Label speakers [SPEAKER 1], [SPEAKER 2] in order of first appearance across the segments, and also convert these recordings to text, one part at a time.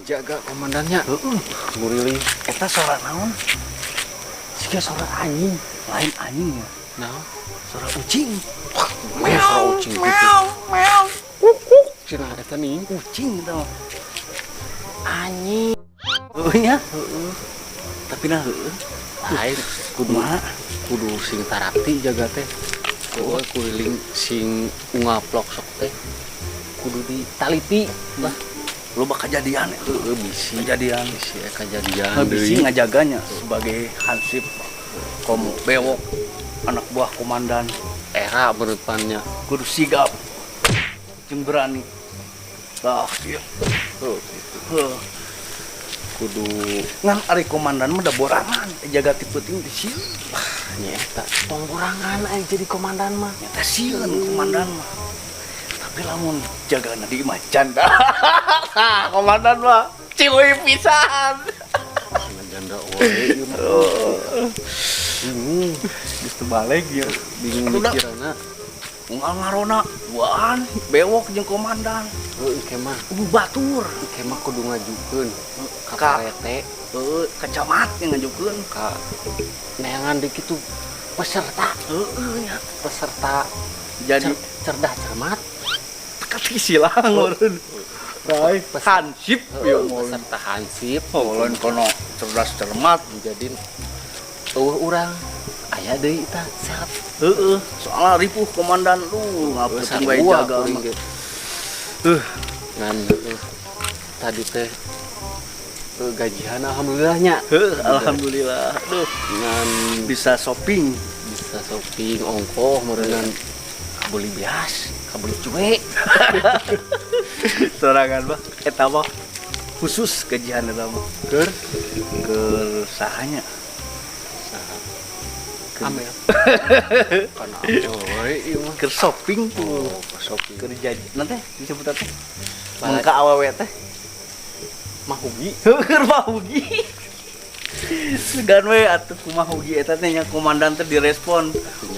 [SPEAKER 1] Dijaga komandannya.
[SPEAKER 2] Heeh.
[SPEAKER 1] Nguriling.
[SPEAKER 2] Eta suara naon?
[SPEAKER 1] Siga suara anjing.
[SPEAKER 2] Lain anjing ya.
[SPEAKER 1] Nah.
[SPEAKER 2] Suara ucing.
[SPEAKER 1] Meow, suara ucing gitu.
[SPEAKER 2] Meow.
[SPEAKER 1] Cenah eta nih.
[SPEAKER 2] Ucing eta mah.
[SPEAKER 1] Anjing.
[SPEAKER 2] Heueuh nya.
[SPEAKER 1] Heeh.
[SPEAKER 2] Tapi nah heueuh.
[SPEAKER 1] Lain kudu
[SPEAKER 2] Kumaha?
[SPEAKER 1] Kudu sing tarapti jaga teh. Pokoknya kuriling sing ungaplok sok teh kudu ditaliti lah.
[SPEAKER 2] Loba kejadian ya.
[SPEAKER 1] Heeh, bisi.
[SPEAKER 2] Kejadian.
[SPEAKER 1] Bisi aya kejadian
[SPEAKER 2] Nah, bisi
[SPEAKER 1] deui.
[SPEAKER 2] Ngajaganya sebagai hansip komo bewok, anak buah komandan.
[SPEAKER 1] Era berdepannya.
[SPEAKER 2] Kudu sigap jeung berani. Tah, ieu.
[SPEAKER 1] Heuh, gitu.
[SPEAKER 2] Heuh.
[SPEAKER 1] Kudu.
[SPEAKER 2] Ngan ari komandan mah da borangan jaga ti peuting teh sieun.
[SPEAKER 1] Nyeta tong borangan aing jadi komandan mah.
[SPEAKER 2] Nyata sieun komandan mah. Tapi lamun jagana di imah janda, komandan mah ciuy pisan.
[SPEAKER 1] Sama janda wae ieu mah. Bingung.
[SPEAKER 2] Geus teu baleg ya.
[SPEAKER 1] Bingung.
[SPEAKER 2] Atuh da.
[SPEAKER 1] Mikirana.
[SPEAKER 2] Unggal ngarona duaan bewok jeung komandan.
[SPEAKER 1] Heuh, engke mah.
[SPEAKER 2] Batur.
[SPEAKER 1] Engke mah kudu ngajukeun ka
[SPEAKER 2] Ka-
[SPEAKER 1] Pak RT.
[SPEAKER 2] Heuh, ka camat yang ngajukeun.
[SPEAKER 1] Ka neangan di kitu peserta.
[SPEAKER 2] Heueuh nya.
[SPEAKER 1] Peserta.
[SPEAKER 2] Jadi
[SPEAKER 1] cerdas cermat.
[SPEAKER 2] Teka silang meureun. Rai hansip
[SPEAKER 1] Heuh, peserta hansip.
[SPEAKER 2] Oh, lain kono cerdas cermat.
[SPEAKER 1] Jadi euweuh urang aya deui tah syarat.
[SPEAKER 2] Heeh, soalnya ripuh komandan lu ngapeuting wae
[SPEAKER 1] Sarua
[SPEAKER 2] jaga
[SPEAKER 1] kuring
[SPEAKER 2] mah.
[SPEAKER 1] ge. Ngan heueuh, tadi teh gajian alhamdulillahnya.
[SPEAKER 2] Heuh, alhamdulillah. Aduh,
[SPEAKER 1] ngan
[SPEAKER 2] bisa shopping.
[SPEAKER 1] Bisa shopping ongkoh meureunan kabeli beas, kabeli cuek.
[SPEAKER 2] Sorangan mah eta mah khusus gajian eta mah.
[SPEAKER 1] Keur
[SPEAKER 2] Keur sahanya?
[SPEAKER 1] Saha?
[SPEAKER 2] Keur-
[SPEAKER 1] Amel kan amel we ieu mah.
[SPEAKER 2] Keur shopping tuh.
[SPEAKER 1] Oh, keur shopping.
[SPEAKER 2] Keur jajan nanti disebut teh.
[SPEAKER 1] Bala-
[SPEAKER 2] Mun ka awewe teh
[SPEAKER 1] mahugi.
[SPEAKER 2] Keur mahugi. Segan we atuh kumaha hugi eta teh nya, komandan teh direspon.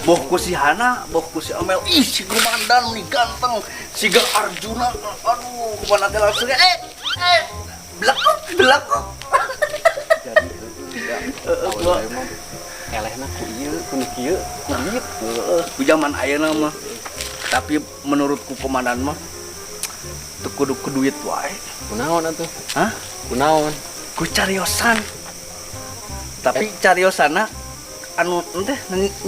[SPEAKER 2] Boh ku si Hana, boh ku si Amel. Ih, si komandan nih ganteng, siga Arjuna. Aduh, komandan teh langsung eh eh belakuk belakuk.
[SPEAKER 1] Jadi heueuh
[SPEAKER 2] Heeh,
[SPEAKER 1] da mah elehna ku ieu, ku nu kieu, ku duit.
[SPEAKER 2] Heeh, ku zaman ayeuna mah. Tapi menurutku komandan mah teu kudu ku duit wae.
[SPEAKER 1] Kunaon atuh?
[SPEAKER 2] Hah?
[SPEAKER 1] Kunaon?
[SPEAKER 2] Ku cariosan. Tapi cariosana anu teh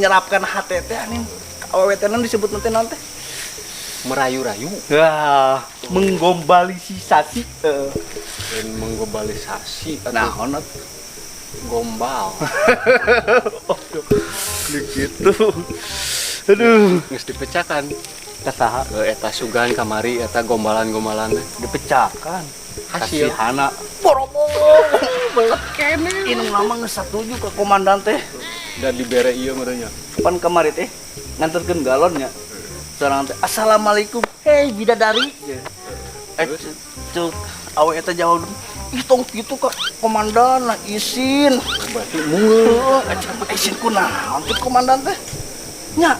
[SPEAKER 2] nyerapkan hate teh anin awewe teh disebut nanti naon teh?
[SPEAKER 1] Merayu-rayu.
[SPEAKER 2] Wah, menggombalisasi. Heeh.
[SPEAKER 1] Dan menggobalisasi atau
[SPEAKER 2] Nah, honot.
[SPEAKER 1] Gombal.
[SPEAKER 2] Oh, gitu. Aduh.
[SPEAKER 1] Geus dipecahkan.
[SPEAKER 2] Kasaha?
[SPEAKER 1] Ke eta sugan kamari eta gombalan-gombalan teh.
[SPEAKER 2] Dipecahkan.
[SPEAKER 1] Hasil.
[SPEAKER 2] Kasihana. Boro-boro belet kene. Ini nama geus satuju ke komandan teh.
[SPEAKER 1] Dan dibere ieu meureunnya.
[SPEAKER 2] Pan kamari teh nganterkeun galon nya. Seorang teh, "Assalamualaikum. Hei bidadari." Eh, cuk awe eta jawab, "Ih, tong kitu ka komandan lah, isin."
[SPEAKER 1] Berarti mungeun.
[SPEAKER 2] Heueuh, isin kunaon teh komandan teh? Nya,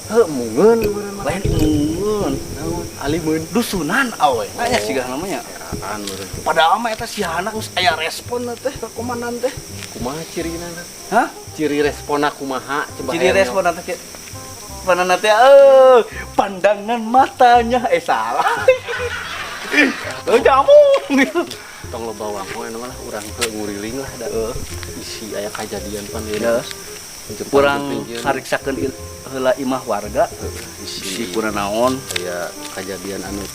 [SPEAKER 1] Heuh, mungeun meureun mah.
[SPEAKER 2] Lain mungeun.
[SPEAKER 1] Naon? Alimeun.
[SPEAKER 2] Dusunan awe. Nya siga namanya.
[SPEAKER 1] Eraan meureun.
[SPEAKER 2] Padahal mah eta si Hana geus aya respon teh ka komandan teh.
[SPEAKER 1] Kumaha cirina?
[SPEAKER 2] Hah?
[SPEAKER 1] Ciri responna kumaha coba?
[SPEAKER 2] Ciri
[SPEAKER 1] Hayang
[SPEAKER 2] respon teh kieu. Pandangan teh eh pandangan matanya, eh salah. Eh jamu gitu.
[SPEAKER 1] Tong loba wangko anu lah, urang teu nguriling lah da isi aya kajadian pan ieu.
[SPEAKER 2] Ya. Kurang hariksakeun heula imah warga
[SPEAKER 1] isi
[SPEAKER 2] bisi kurang naon.
[SPEAKER 1] Aya kejadian anu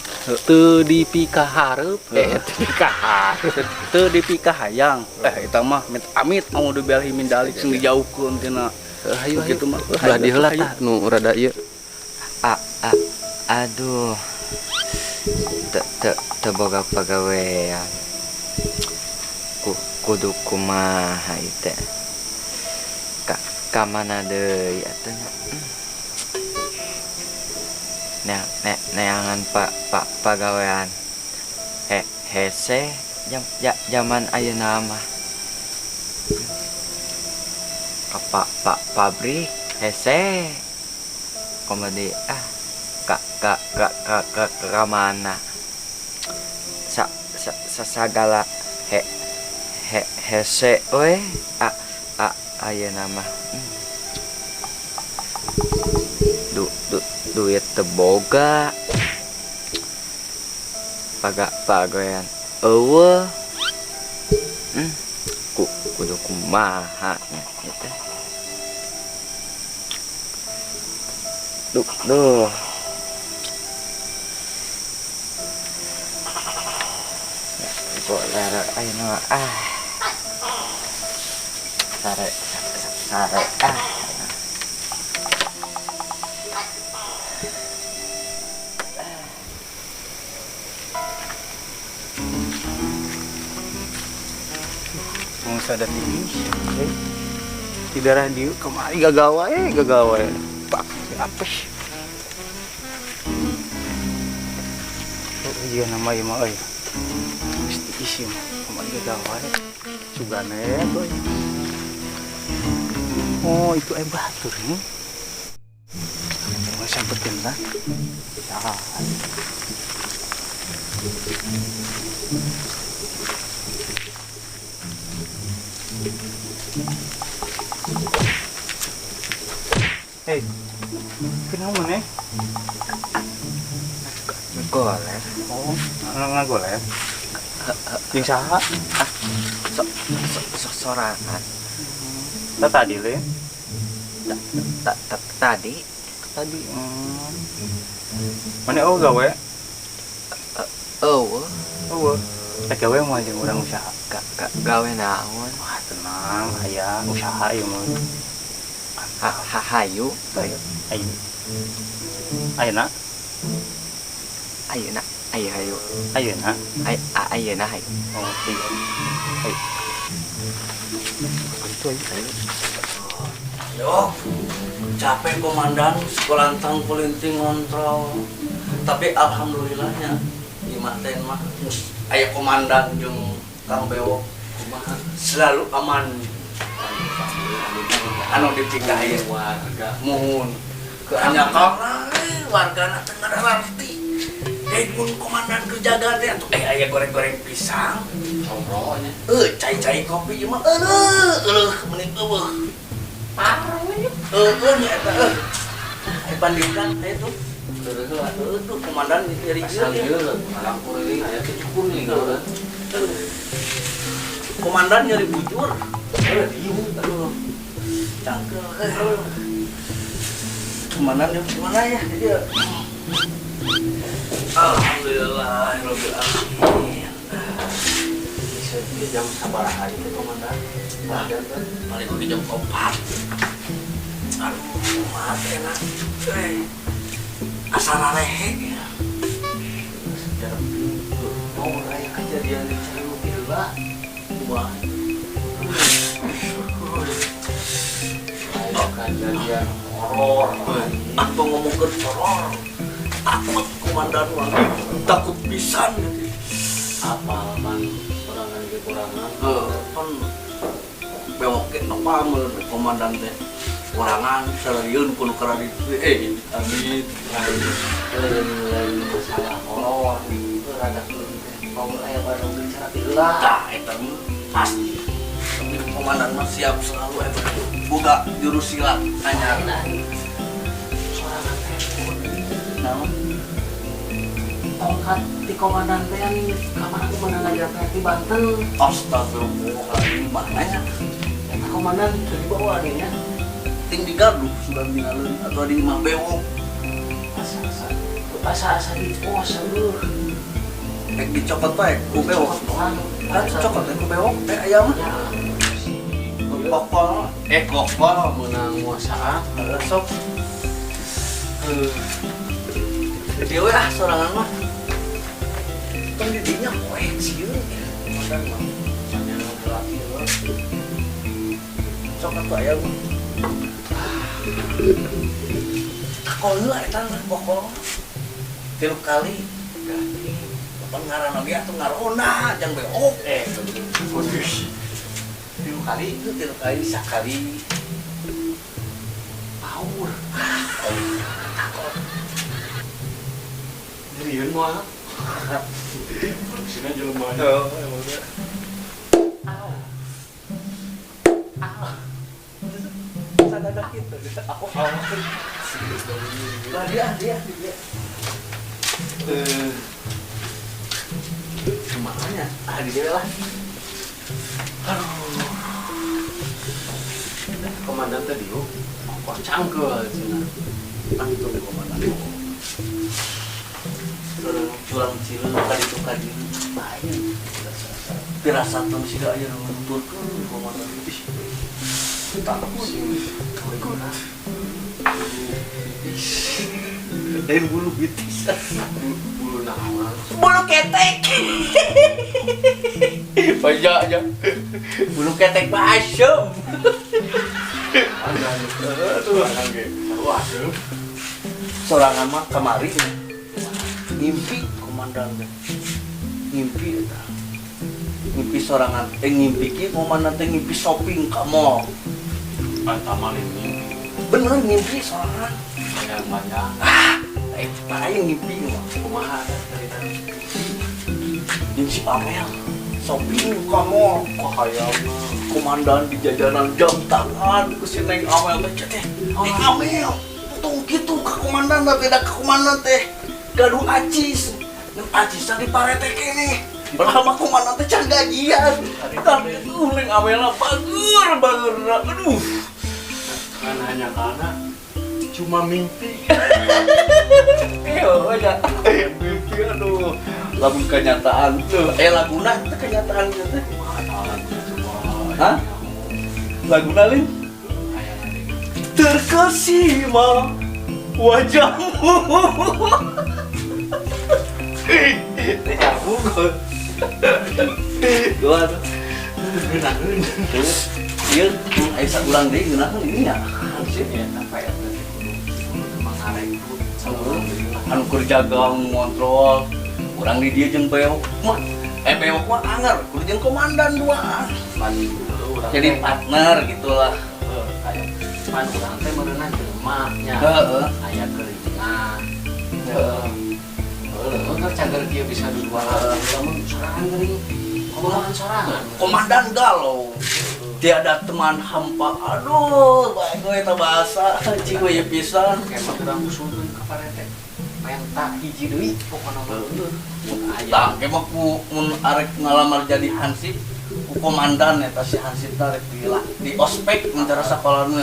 [SPEAKER 1] teu dipikahareup, eh teu dipikahareup.
[SPEAKER 2] Teu dipikahayang, eh eta mah amit amit mau dibillahi min dalik sing dijauhkeun tina.
[SPEAKER 1] Heuh, hayu hayu.
[SPEAKER 2] Begitu mah.
[SPEAKER 1] Belah di heula tah nu rada ieu.
[SPEAKER 3] A, a, aduh. Te, te, teu boga pagawean. Kudu kumaha ieu teh? Ka, ka mana deui atuh nya? Ne, ne, neangan pa, pa, pagawean. He, hese jam, ja, zaman ayeuna mah. Ka pa, pa, pabrik hese. Komedi ah ka ka ka ka ka, ka mana sa Sagala he he hese we a a ayeuna mah. Du du duit teu boga. Pagawean eueuh. Kudu kumaha nya ieu teh. Duh, duh. Goler ayeuna ah. Sare sare ah.
[SPEAKER 2] Pengusaha tinggi, di daerah dieu kemari gagawa gagawa. Pak, apes. Oh, iya nama ieu mah euy. Mesti isi mah kemari gagawa. Sugane tuh. Oh, itu batur nih. Mau sampetin lah. Ya. Hei, kenapa nih?
[SPEAKER 3] Goler.
[SPEAKER 2] Oh, ngagoler. Jeung saha?
[SPEAKER 3] Sorangan.
[SPEAKER 2] Ta tadi le.
[SPEAKER 3] Tadi.
[SPEAKER 2] Tadi. Mana oh gawe?
[SPEAKER 3] Eueuh.
[SPEAKER 2] Eueuh. Teh gawe moal jeung urang usaha.
[SPEAKER 3] Gawe naon?
[SPEAKER 2] Wah, tenang, aya usaha ieu mah.
[SPEAKER 3] Hayu.
[SPEAKER 2] Ayo. Ayo. Ayeuna?
[SPEAKER 3] Ayeuna, ayo hayu.
[SPEAKER 2] Ayeuna?
[SPEAKER 3] Ayeuna hayu.
[SPEAKER 2] Oh, iya. Ayo. Itu ayo.
[SPEAKER 1] Ayo.
[SPEAKER 2] Yo, capek komandan, sekolantang kulinting ngontrol. Tapi alhamdulillahnya imah teh mah aya komandan jeung Kang Bewok
[SPEAKER 1] Kumaha?
[SPEAKER 2] Selalu aman. Anu dipikahi
[SPEAKER 1] warga.
[SPEAKER 2] Muhun. Hanya karena warga teh ngararti. Mun komandan kerjaga teh atuh aya goreng-goreng pisang.
[SPEAKER 1] Ngobrol nya.
[SPEAKER 2] Cai-cai kopi ieu mah eueuh eueuh mending eueuh.
[SPEAKER 1] Parah we.
[SPEAKER 2] Heueuh nya eta eueuh. Aya bandingkan aya tuh.
[SPEAKER 1] Heueuh atuh.
[SPEAKER 2] Heueuh tuh komandan nyeri
[SPEAKER 1] Asal
[SPEAKER 2] ieu.
[SPEAKER 1] ieu malam kuriling aya teh cukur nih heueuh.
[SPEAKER 2] Komandan nyeri bujur.
[SPEAKER 1] Heueuh dieu.
[SPEAKER 2] Aduh. Cangkel. Komandan yang gimana ya? Jadi alhamdulillah rabbil alamin.
[SPEAKER 1] Bisa di jam sabaraha ieu teh komandan? Komandan teh
[SPEAKER 2] Paling oge jam 4. Aduh, maaf enak. Asal lehe.
[SPEAKER 1] Sejarah mau aya kejadian di Cariu heula.
[SPEAKER 2] Wah.
[SPEAKER 1] Aya kejadian horor.
[SPEAKER 2] Apa ngomongkeun horor? Takut komandan mah. Takut pisan gitu.
[SPEAKER 1] Apa man sorangan ge kurangan.
[SPEAKER 2] Heuh, pan bewok ge apa mun komandan teh. Kurangan sararieun kudu kararitu amin.
[SPEAKER 1] Lain lain lain masalah horor itu rada teh. Mau aya barang bicara heula.
[SPEAKER 2] Tah eta mah pasti. Tapi komandan mah siap selalu eta boga jurus silat anyar.
[SPEAKER 1] Sorangan teh
[SPEAKER 2] Naon?
[SPEAKER 1] Tongkat ti komandan teh yang kamar aku menang ngajar teh di Banten.
[SPEAKER 2] Astagfirullahaladzim, mana ya?
[SPEAKER 1] Eta komandan teu dibawa nya.
[SPEAKER 2] Ting di gaduh sudah tinggalin atau di imah bewok.
[SPEAKER 1] Asa-asa asa-asa di pos eueuh.
[SPEAKER 2] Rek dicopot bae ku bewok. Kan cokot teh ku bewok teh aya mah.
[SPEAKER 1] Ya.
[SPEAKER 2] Kokol, kokol.
[SPEAKER 1] Menang muasaan.
[SPEAKER 2] Heeh, sok. Dia we ah sorangan mah. Kan di dinya poek sieun. Komandan mah.
[SPEAKER 1] Nya laki eueuh.
[SPEAKER 2] Sok atuh aya mah. Takol heula eta mah kokol. 3 kali. Kapan ngaran oge atuh ngarona jang bewok.
[SPEAKER 1] 3 kali
[SPEAKER 2] Itu 3 kali sakali.
[SPEAKER 1] Power.
[SPEAKER 2] Takol.
[SPEAKER 1] Nyerieun moal.
[SPEAKER 4] Sini jelema.
[SPEAKER 2] Oh, emang teh. Sadada kitu. Aku awal. Lah dia dia dia. Eh. Kemana? Ah, di dia lah. Aduh.
[SPEAKER 1] Komandan tadi oh, kok cangkel cenah.
[SPEAKER 2] Antum komandan. Curang curang cileung ka ditu ka dieu. Lain. Pirasat tong siga aya nu nuturkeun komandan. Ih. Takut.
[SPEAKER 1] Takut.
[SPEAKER 2] Lain bulu bitis.
[SPEAKER 1] Bulu naon?
[SPEAKER 2] Bulu ketek. Banyak aja. Bulu ketek mah asem.
[SPEAKER 4] Aduh, wah, asup.
[SPEAKER 2] Sorangan mah kamari ngimpi komandan teh. Ngimpi eta. Ngimpi sorangan eh ngimpi ki komandan teh ngimpi shopping ka mall.
[SPEAKER 4] Pantamalin mimpi.
[SPEAKER 2] Bener ngimpi sorangan.
[SPEAKER 1] Banyak-banyak.
[SPEAKER 2] Ah, eh lain ngimpi mah.
[SPEAKER 1] Kumaha cerita?
[SPEAKER 2] Jeung si Amel shopping ka mall.
[SPEAKER 4] Kahayang.
[SPEAKER 2] Komandan di jajanan jam tangan ku si Neng Amel teh teh. Neng Amel, tong kitu ka komandan teh beda ka komandan teh. Gaduh acis. Neng acis tadi parete keneh. Lama komandan teh can gajian. Tapi tuh Neng Amel bager bager. Aduh.
[SPEAKER 4] Kan hanya karena cuma mimpi.
[SPEAKER 2] Iya, aja. Mimpi aduh. Lamun kenyataan tuh. Eh laguna itu kenyataan gitu teh. Hah? Laguna lin? Terkesima wajahmu. Ini nyambung. Dua tuh. Iya, ayo saulang deui ngeunaheun ini ya.
[SPEAKER 1] Hansip ya, apa ya teh kudu kudu mangarekrut saulang deui lah.
[SPEAKER 2] Anu keur jaga ngontrol, urang di dieu jeung bewok mah. Eh bewok mah anger, kudu jeung komandan duaan.
[SPEAKER 1] Pan urang
[SPEAKER 2] Jadi
[SPEAKER 1] teh,
[SPEAKER 2] partner gitulah.
[SPEAKER 1] heuh, aya pan urang teh meureunna jelema nya.
[SPEAKER 2] Heeh.
[SPEAKER 1] Aya geuringna.
[SPEAKER 2] Heeh.
[SPEAKER 1] Heuh, keur cager kieu bisa dua lamun sorangan geuring. Kumaha sorangan?
[SPEAKER 2] Komandan galau. Tiada teman hampa. Aduh, bae gue eta bahasa cing we pisan.
[SPEAKER 1] Emang urang usulkeun ka parete. Menta hiji deui pokona mah. Mun aya
[SPEAKER 2] Tah, ke mah ku mun arek ngalamar jadi hansip ku komandan eta si hansip teh arek di di ospek mun cara sakola nu.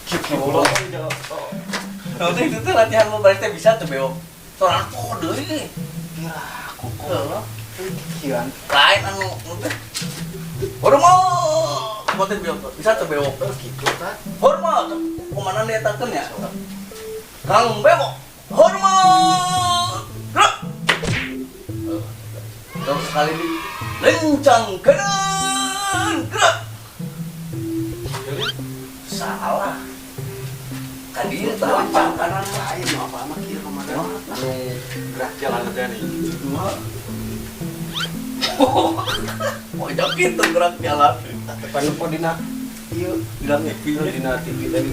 [SPEAKER 4] Kieu ulah.
[SPEAKER 2] Nanti itu tuh latihan mau balik teh bisa tuh bewok. Sorangan poho deui.
[SPEAKER 1] Piraku kok.
[SPEAKER 2] Heeh.
[SPEAKER 1] Kieuan
[SPEAKER 2] Lain anu nu teh. Hormat. Kumaha teh bewok? Bisa tuh bewok.
[SPEAKER 1] Kitu tah.
[SPEAKER 2] Hormat. Komandan dietakeun ya. Kang Bewok. Hormat. Gerak. Terus sekali di lencang kanan. Gerak. Salah. Kan dia tah lencang kanan.
[SPEAKER 1] Lain nu apa mah kieu komandan.
[SPEAKER 4] Anu gerak jalan teh nih.
[SPEAKER 2] Pojok itu gerak jalan.
[SPEAKER 1] Tepan lupa dina ieu
[SPEAKER 2] Dina TV.
[SPEAKER 1] Dina TV tadi.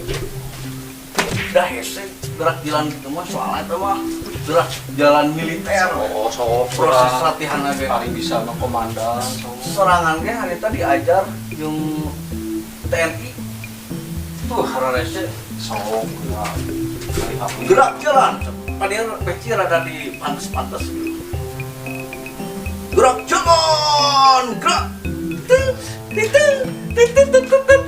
[SPEAKER 2] Dah hese gerak jalan gitu mah soalnya itu mah gerak jalan militer.
[SPEAKER 4] Oh, sok
[SPEAKER 2] Proses latihan lagi.
[SPEAKER 4] Paling bisa mah komandan. Sok.
[SPEAKER 2] Sorangan ge harita diajar jeung TNI. Tuh hararese
[SPEAKER 4] Sok. Ya.
[SPEAKER 2] Gerak jalan. Padahal peci rada di pantes-pantes gitu. Gerak jalan, gerak. Tung, tung, tung, tung, tung, tung, tung, tung,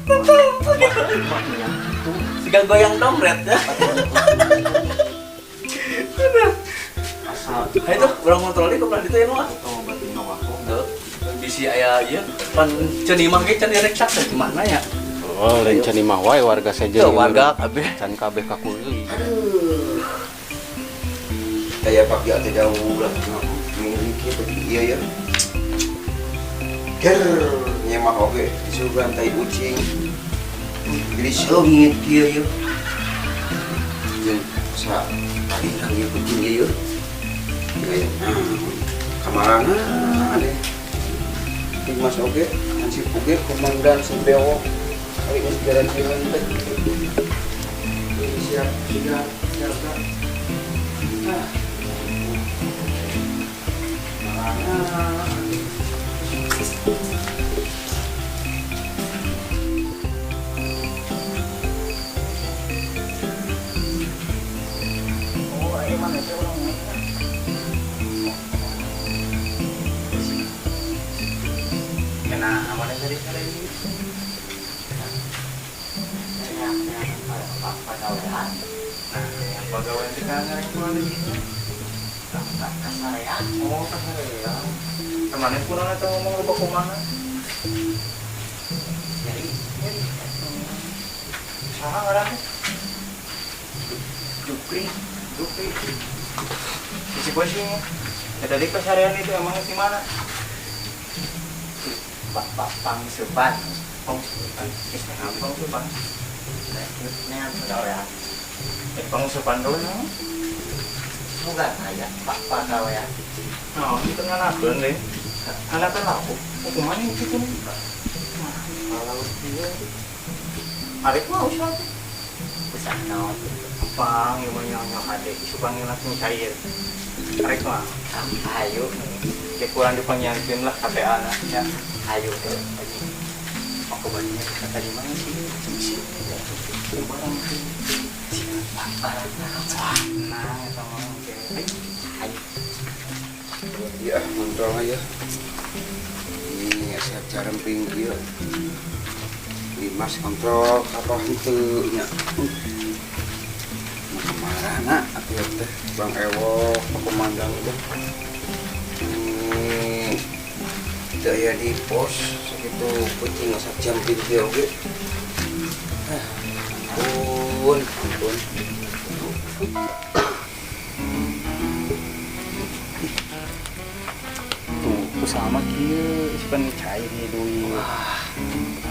[SPEAKER 2] tung, tung, tung. Siga goyang dompet ya.
[SPEAKER 1] Asa
[SPEAKER 2] Nah itu urang kontrol ke belah ditu ya mah.
[SPEAKER 1] oh berarti aku.
[SPEAKER 2] Tuh, bisi aya ieu pan ceun imah ge can direksa teh gimana ya?
[SPEAKER 1] Oh, lain can imah wae warga sejen.
[SPEAKER 2] Tuh warga kabeh.
[SPEAKER 1] Can kabeh kakulili.
[SPEAKER 5] Kayak pagi atau jauh lah miliki bagi iya ya ger nyemak oge disuguhan tai ucing jadi seleungit kieu yeuh jeung sa tadi kang ieu kucing ieu kayak kamarana deh Mas oge hansip oge komandan si bewok kali geus jalan-jalan teh siap siap siap. Ah.
[SPEAKER 2] Oh, emang itu orang ini. Nah, amannya tadi ada ini.
[SPEAKER 3] Pagawean.
[SPEAKER 2] Nah, yang pegawai di kantor yang pulang di sini.
[SPEAKER 3] Kasarean.
[SPEAKER 2] Oh, kasarean. Kemarin pulang atau ngomong lupa kumaha?
[SPEAKER 3] Jadi
[SPEAKER 2] Saha ngaranna?
[SPEAKER 3] Jupri.
[SPEAKER 2] Dupi. Isi kucing. Ya tadi kasarean itu emang di mana?
[SPEAKER 3] Pak Pak Pangsupan.
[SPEAKER 2] Pangsupan. Eh, Pangsupan.
[SPEAKER 3] Nean pagawean.
[SPEAKER 2] Eh, Pangsupan dulu no.
[SPEAKER 3] Bukan aya Pak pagawean.
[SPEAKER 2] Nah, itu nganakeun deh. Nganakeun lauk. Oh, kumaha itu tuh?
[SPEAKER 3] Kalau dia
[SPEAKER 2] Arek mah usah.
[SPEAKER 3] bisa naon.
[SPEAKER 2] Pang, ieu mah nyonya hade, isu panggil langsung cair. Arek mah,
[SPEAKER 3] Ayo,
[SPEAKER 2] ya kurang dipengiantin lah KTA na. Ya.
[SPEAKER 3] ayo tuh.
[SPEAKER 2] Aku bajunya kita tadi mana sih? Sih, sih. Barang sih.
[SPEAKER 3] Barang
[SPEAKER 2] Nah, eta mah oke.
[SPEAKER 3] Ayo.
[SPEAKER 5] Iya, kontrol aja. Ini asa caremping kieu. Dimas kontrol apa henteu nya. Mah marah atuh teh Bang Ewok Pak Komandan teh. Ini teu aya di pos sakitu kucing asa jumping kieu oge. Ah, ampun, ampun.
[SPEAKER 2] Tuh, sama kieu isi pan cair ieu duit.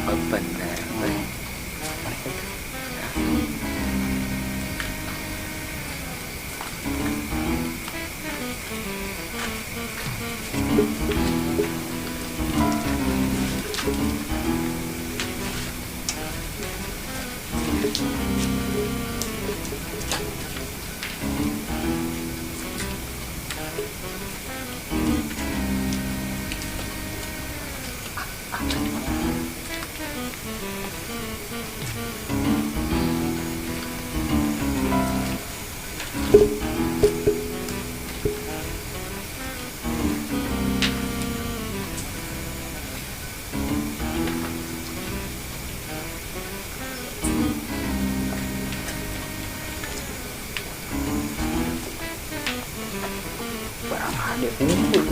[SPEAKER 1] Wah, bener.
[SPEAKER 2] Barang hade unggul.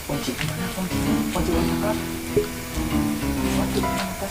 [SPEAKER 2] Kunci mana kunci? Kunci mana? Kunci mana?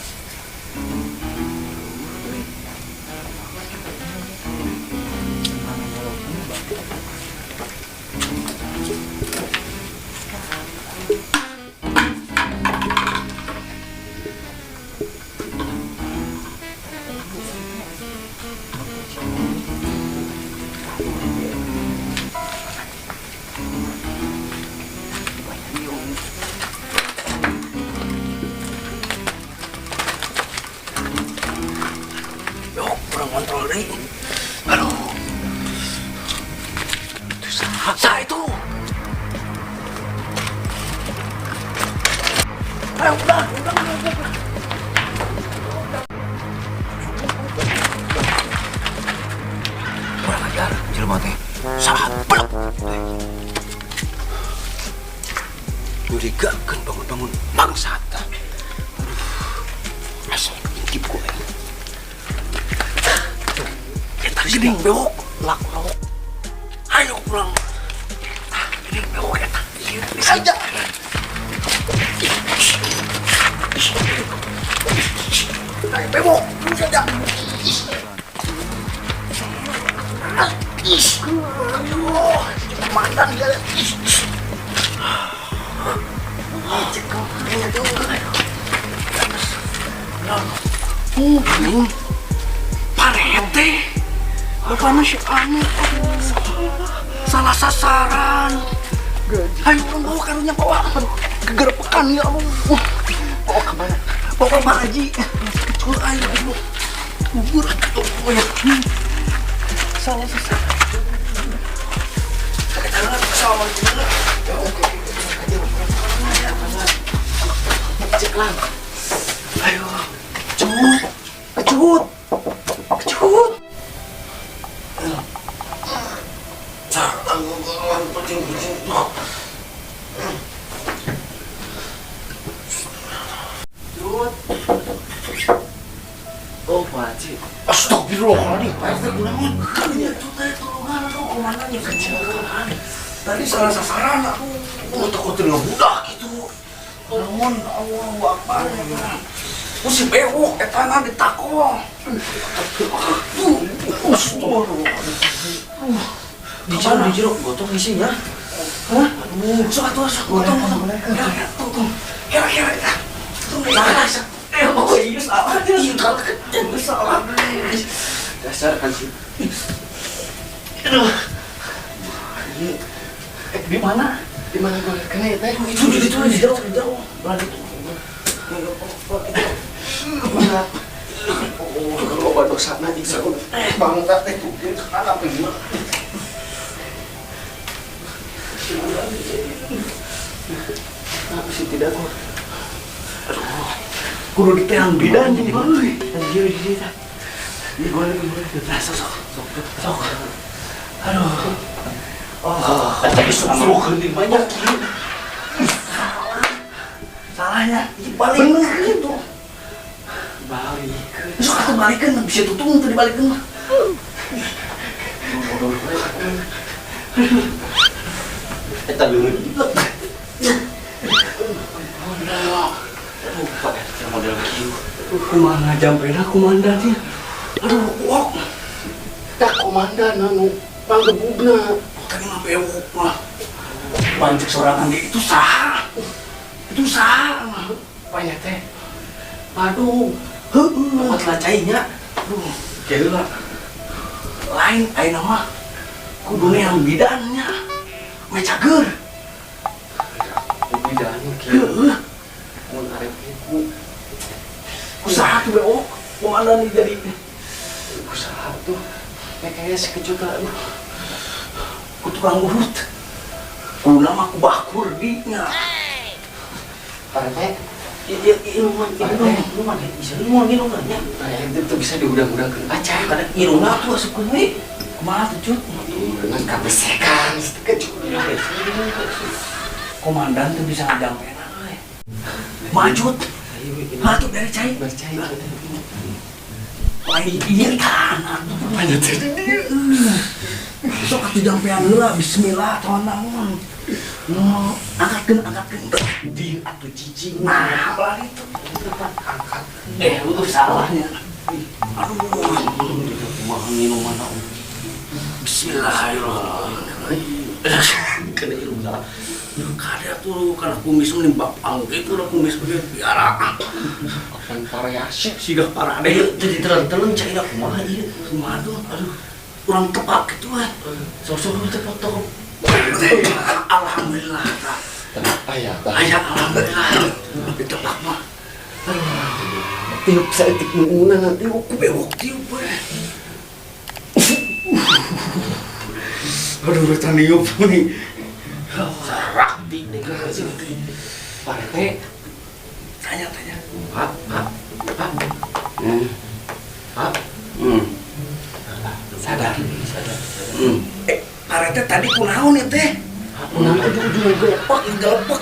[SPEAKER 2] Yo, kurang kontrol deh. Aduh. Itu sah, sah itu. Ayo, udah, udah, udah, udah.
[SPEAKER 5] Kurang ajar jelema teh. Salah belok. Nyurigakeun bangun-bangun bangsat. Aduh. Asal intip ku aing. Eta geuning bewok lak lok. Ayo pulang. Ah, geuning bewok eta. Ieu saja. Ayo bewok, saja. Ih, aduh, mantan dia. Ih, Parete.
[SPEAKER 2] Rupana si anu. Salah sasaran. Ayo urang bawa karunya, bawa. Gegerepekan ya Allah. Bawa kemana? Bawa ke Pak Haji. Kecil ayo. Ayo. Gugur. Oh ya. Salah sasaran. Pakai tangan, assalamualaikum. Ya, oke. Cek lang. Ayo. Kecut. Kecut. Kecut. Kucing-kucing. Cut.
[SPEAKER 1] Oh, Pak Haji.
[SPEAKER 2] Astagfirullahaladzim, Pak RT kunaon? Iya, itu teh tulungan aduh komandannya kecelakaan. Tadi salah sasaran aku. Oh, takut ngebudak gitu. Naon, Allahu Akbar. Oh, si bewok etana ditakol. Astagfirullah.
[SPEAKER 3] Di jero, di jero, gotong isinya.
[SPEAKER 2] Hah? Aduh, sok atuh, sok gotong, gotong. Kira, tunggu. Kira, kira, eta. Tunggu. Salah. Oh iya salah. Iya, salah.
[SPEAKER 1] Dasar kan sih.
[SPEAKER 2] Aduh. Di mana?
[SPEAKER 1] Di mana gue kena ya teh?
[SPEAKER 2] Itu di itu di jauh, di jauh. Belah itu.
[SPEAKER 1] Oh, kalau obat dosana jika bangga teh tuh kenapa gimana? Kenapa sih tidak gua?
[SPEAKER 2] Aduh, kudu diteang bidan jadi euy.
[SPEAKER 1] Anjir di sini. Di gua lagi gua.
[SPEAKER 2] Nah, sok sok. Sok. Aduh. Oh, tapi sok geuning banyak. Salahnya, balik gitu.
[SPEAKER 1] Balik.
[SPEAKER 2] Sok atuh balikeun, bisa tutung teu dibalikeun mah.
[SPEAKER 1] Eta leureun. Aduh, Pak RT model kieu.
[SPEAKER 2] Kumaha jampena komandan nya? Aduh, wok.
[SPEAKER 1] Tah komandan anu panggebugna.
[SPEAKER 2] Tadi mah bewok mah. Pancik sorangan ge itu saha? Itu saha?
[SPEAKER 1] Panya teh. Aduh,
[SPEAKER 2] Heueuh.
[SPEAKER 1] tempat lah cainya.
[SPEAKER 2] Aduh,
[SPEAKER 1] Geula.
[SPEAKER 2] Lain ayeuna mah kudu neang bidannya. We cager.
[SPEAKER 1] Bidan kieu.
[SPEAKER 2] Heueuh.
[SPEAKER 1] Mun arep ku
[SPEAKER 2] Ku saha tuh bewok? Komandan nih jadi
[SPEAKER 1] ku saha tuh. Kayak si kecut lah. Aduh.
[SPEAKER 2] Ku tukang urut. Ku nama ku bakur di nya.
[SPEAKER 1] Pak RT,
[SPEAKER 2] Iya, iluman, iluman, iluman, bisa iluman, iluman nya.
[SPEAKER 1] Nah, itu tuh bisa diudang-udangkeun aja.
[SPEAKER 2] Kadang irungna tuh asup we. Kumaha tuh, Cut?
[SPEAKER 1] Dengan kabesekan kecut.
[SPEAKER 2] Komandan tuh bisa ngajampena euy. Majut. Maju dari cai.
[SPEAKER 1] Percaya.
[SPEAKER 2] Lain ieu tanah.
[SPEAKER 1] Banyak teh.
[SPEAKER 2] Sok atuh jampean heula bismillah taon naon. No, angkatkeun, angkatkeun.
[SPEAKER 1] Di atuh cicing.
[SPEAKER 2] Nah, belah itu. Angkat. Lu salahnya. Aduh,
[SPEAKER 1] Kumaha minuman aku.
[SPEAKER 2] Bismillahirrahmanirrahim.
[SPEAKER 1] Kena irung salah.
[SPEAKER 2] Kada tuh kana kumis nih bapang gitu lah kumis ge biara.
[SPEAKER 1] Apan variasi.
[SPEAKER 2] Siga parade.
[SPEAKER 3] Jadi terang-terang cai kumaha ieu.
[SPEAKER 2] Kumaha tuh? Aduh, kurang tepat gitu ah.
[SPEAKER 3] Sok-sok lu teh foto.
[SPEAKER 2] Alhamdulillah.
[SPEAKER 1] Aya tah.
[SPEAKER 2] Aya alhamdulillah. Ditepak mah.
[SPEAKER 1] Tiup saeutik nu tiup.
[SPEAKER 2] Ku bewok tiup we. Aduh, udah niup nih.
[SPEAKER 1] Sarakti nih Pak RT.
[SPEAKER 2] Tanya, tanya.
[SPEAKER 1] Pak, Pak, Pak. Pak. Sadar, sadar.
[SPEAKER 2] Pak RT tadi kunaon ya teh?
[SPEAKER 1] Kunaon ujung-ujung gelepek,
[SPEAKER 2] gelepek.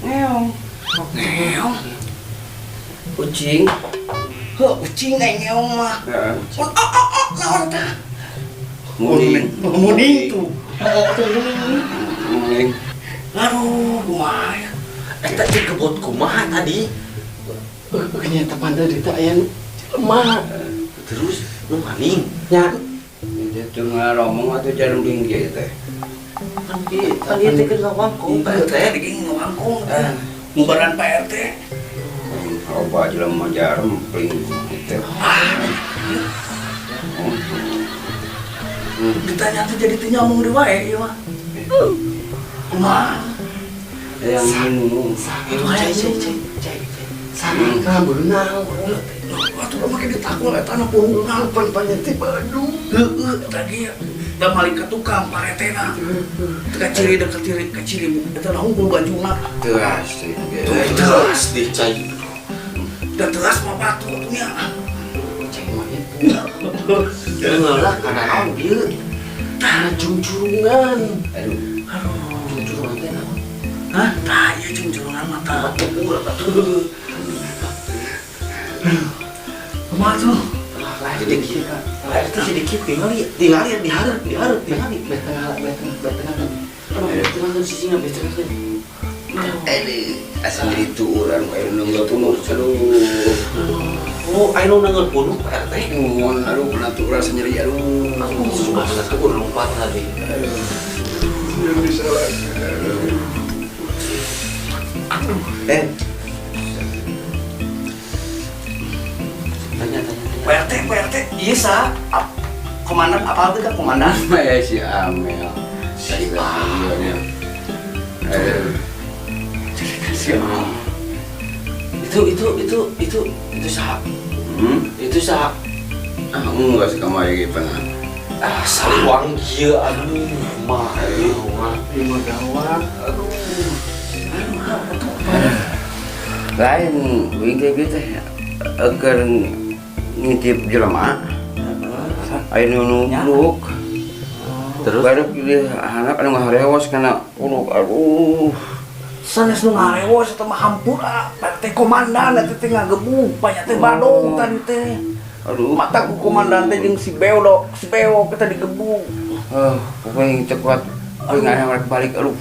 [SPEAKER 5] Ngeong.
[SPEAKER 2] Ngeong.
[SPEAKER 5] Ucing.
[SPEAKER 2] Heuh, ucing ai ngeong mah.
[SPEAKER 5] Heeh.
[SPEAKER 2] Oh, oh, oh, naon tah?
[SPEAKER 5] Muning.
[SPEAKER 2] Muning tuh. Oh, tuh muning.
[SPEAKER 5] Muning.
[SPEAKER 2] Aduh, kumaha ya?
[SPEAKER 3] Eta teh kebot kumaha tadi?
[SPEAKER 1] Ternyata panda di teh aya jelema.
[SPEAKER 3] Terus nu maling.
[SPEAKER 1] Nya.
[SPEAKER 5] Dia tuh ngomong atau jarum dinggi teh.
[SPEAKER 3] Kan ieu teh keur ngawangkong
[SPEAKER 2] Pak RT lagi ngawangkong. Ngubaran Pak RT.
[SPEAKER 5] Loba jelema jarum pling gitu.
[SPEAKER 2] Ditanya tuh jadi teu nyambung deui wae ieu mah. Kumaha?
[SPEAKER 5] Yang minum.
[SPEAKER 2] Itu aya cai cai cai.
[SPEAKER 1] Sangka beunang.
[SPEAKER 2] Atuh mah make ditakul eta na purungan
[SPEAKER 5] Pan panyeti badu.
[SPEAKER 2] Heeh, eta ge da malik ka tukang paretena. Teu kaciri da kaciri kaciri eta na hungkul bajuna.
[SPEAKER 5] Teras teh.
[SPEAKER 2] Teras
[SPEAKER 1] Di cai.
[SPEAKER 2] Da teras mah batu atuh nya.
[SPEAKER 1] Cai mah itu. Lah kana naon bieu? Kana cungcurungan.
[SPEAKER 5] Aduh.
[SPEAKER 2] Aduh.
[SPEAKER 1] Cungcurungan teh naon?
[SPEAKER 2] Hah? Tah ieu cungcurungan mah tah.
[SPEAKER 1] Tukur atuh.
[SPEAKER 2] Kumaha tuh?
[SPEAKER 1] Lah jadi kieu. Lah itu jadi kieu tingali, tingali dihareup, dihareup, tingali. Beh tengah, beh tengah, beh tengah. Aduh, beh tengah kan sisinya beh tengah kan.
[SPEAKER 5] Aduh, asa jadi tuuran kayak nunggu penuh. Aduh.
[SPEAKER 1] Oh, aya nu nanggel bunuh Pak RT.
[SPEAKER 5] Mohon aduh kena tuuran sendiri aduh.
[SPEAKER 1] Sudah kena tuur lompat tadi.
[SPEAKER 5] Yang bisa lagi. Eh,
[SPEAKER 1] Tanya, tanya, tanya.
[SPEAKER 2] Pak RT, Pak RT, iya sa. Komandan apa tuh kak komandan?
[SPEAKER 5] ya si Amel. Si Amel. Aduh.
[SPEAKER 1] Si Amel. Itu saha?
[SPEAKER 5] Hmm?
[SPEAKER 1] Itu saha?
[SPEAKER 5] Ah, enggak sih kamari gitu pernah.
[SPEAKER 1] Ah, saliwang kieu aduh mah.
[SPEAKER 4] Lima gawat. Aduh.
[SPEAKER 5] Lain, wing kayak gitu agar ngintip jelema. Ayo nunuk.
[SPEAKER 1] Terus
[SPEAKER 5] Baru di anak anu ngaharewos kana uluk aduh.
[SPEAKER 2] Sanes nu ngarewos eta mah hampura. Pak RT komandan eta teh ngagebug, banyak teh badong tadi teh.
[SPEAKER 5] Aduh.
[SPEAKER 2] Mata ku komandan teh jeung si Beo si Beo kita digebug.
[SPEAKER 5] Eh, pokoknya teu kuat. Pokoknya nggak balik aduh.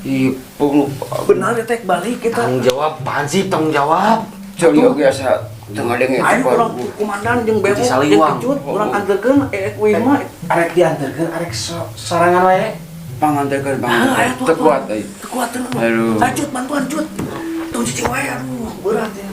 [SPEAKER 5] Ih, punguk.
[SPEAKER 2] Benar ya teh balik kita.
[SPEAKER 1] tanggung jawab, apaan sih tanggung jawab?
[SPEAKER 5] Coli oge asa tengah denge
[SPEAKER 2] Ayo
[SPEAKER 5] teu kuat.
[SPEAKER 2] urang komandan jeung Beo
[SPEAKER 1] Di
[SPEAKER 2] jeung
[SPEAKER 1] Saliwang.
[SPEAKER 2] Kecut urang anterkeun kuing mah.
[SPEAKER 1] Arek diantarkeun arek sorangan wae.
[SPEAKER 5] Panganterkeun
[SPEAKER 2] Ah, aya
[SPEAKER 5] panganterkeun.
[SPEAKER 2] tuh
[SPEAKER 5] Teu kuat euy.
[SPEAKER 2] Teu kuat teu.
[SPEAKER 5] Aduh.
[SPEAKER 2] Ayo cut bantuan cut. Tong cicing wae aduh berat ya.